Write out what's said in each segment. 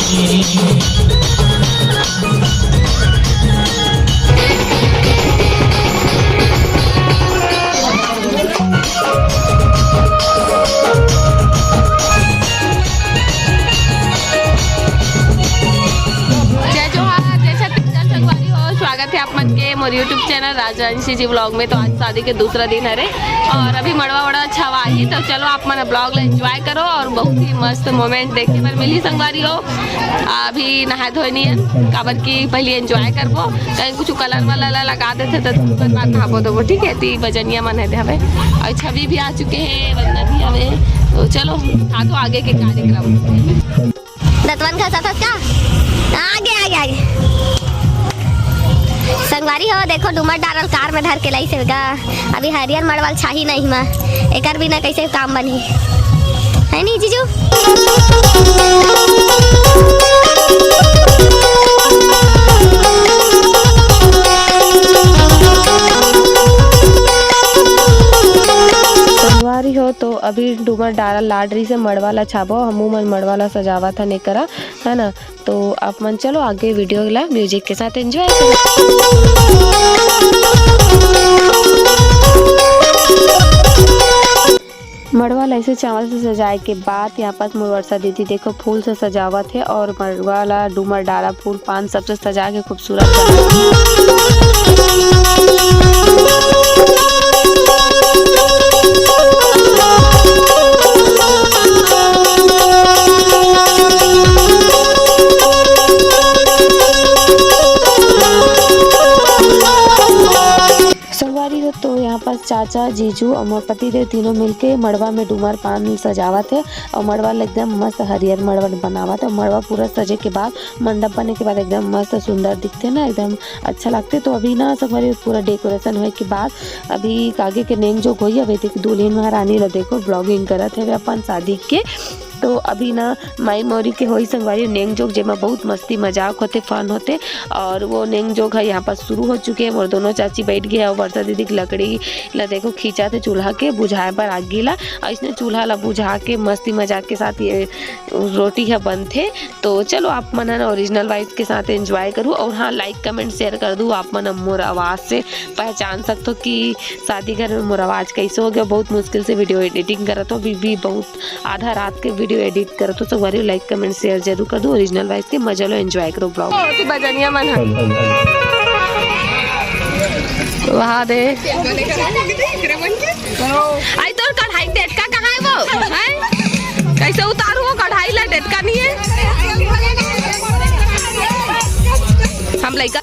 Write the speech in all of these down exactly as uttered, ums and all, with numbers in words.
जय जोहार, जय छत्तीसगढ़ संगवारी हो, स्वागत है आप मन के मोर YouTube चैनल राजवंशी जी व्लॉग में। तो आज शादी के दूसरा दिन हरे और अभी मड़वा वड़वा छवाही, तो चलो आप मन व्लॉग ला एंजॉय करो और बहुत ही मस्त मोमेंट देखे बर मिली संगवारी हो। अभी नहाए धोए नियन, काबर कि पहले एंजॉय करबो, कहीं कुछ कलर वलर ला लगा देथे तो ओकर बाद नहाबो धोबो, ठीक है। ती बजनिया मन है हवे और छवि भी आ चुके हैं, वंदना भी हवे। तो चलो, था तो आगे के कार्यक्रम। दतवन घसत हस का? आगे, आगे, आगे। संगवारी हो, देखो, डूमर डारल कार में धर के लाइस हे गा। अभी हरियर मड़वा ल छाही नहीं मा, एकर बिना कैसे काम बनही? है नहीं, जीजू? संगवारी हो, तो अभी डूमर डारल लाडरी से मड़वा ला छाबो, हमू मन मड़वा ला सजावत हन एकरा, है ना? तो आप मन चलो आगे वीडियो ला म्यूजिक के साथ एंजॉय करो। मड़वा ला ऐसे चावल से सजाए के बाद यहाँ पास मोर वर्षा दीदी देखो फूल से सजावत है और मड़वा ला डूमर डारा फूल पान सबसे सजा के खूबसूरत बना। संगवारी हो, तो यहाँ पर चाचा, जीजू और मोर पति देव तीनों मिलके मड़वा में डूमर पान सजावत है और मड़वा ल एकदम मस्त हरियर मड़वा बनावत है। मड़वा पूरा सजे के बाद, मंडप बने के बाद एकदम मस्त सुंदर दिखते ना, एकदम अच्छा लगते। तो अभी ना संगवारी हो, पूरा डेकोरेशन होए के बाद अभी आगे के नेंग जोग होई। अभी देखो दुल्हन महारानी ला देखो ब्लॉगिंग करत है अपन शादी के। तो अभी ना माई मौरी के होई संगवारी नेंग जोग, जेमा बहुत मस्ती मजाक होते, फन होते। और वो नेंग जोग है यहाँ पर शुरू हो चुके हैं। मोर दोनों चाची बैठ गए हैं और वर्षा दीदी के लकड़ी ला देखो खींचा थे चूल्हा के बुझाए बर आगी ला। और इसने चूल्हा ला बुझा के मस्ती मजाक के साथ ये रोटी है बनथे। तो चलो आप मन ओरिजिनल वॉइस के साथ एंजॉय करू। और हाँ, लाइक कमेंट शेयर कर दू। आप मन मोर आवाज़ से पहचान सकते हो कि शादी घर में मोर आवाज़ कैसे हो गया। बहुत मुश्किल से वीडियो एडिटिंग करत हो, अभी भी बहुत आधा रात के वीडियो एडिट करत हो। संगवारी लाइक कमेंट शेयर जरूर कर दो। ओरिजिनल वॉइस के मजा लो, एंजॉय करो ब्लॉग। ओ, तू बजनिया मन ह। वाह दे। आई तोर कढ़ाई डेटका कहाँ है वो? हैं? कैसे उतारू वो कढ़ाई ला, डेटका नहीं है? हम लइका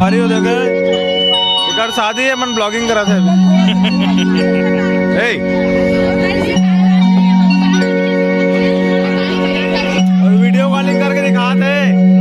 अरे वो देखे, एकर शादी है, मन vlogging करा थे अभी। ए। और video calling करके दिखाते।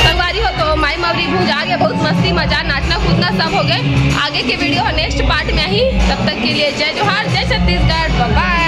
संगवारी हो, तो माई मौरी भुंजा गे, बहुत मस्ती मजा, नाचना कूदना सब हो गए। आगे के video ह next part में आही। तब तक के लिए जय जोहार, जय छत्तीसगढ़, bye bye।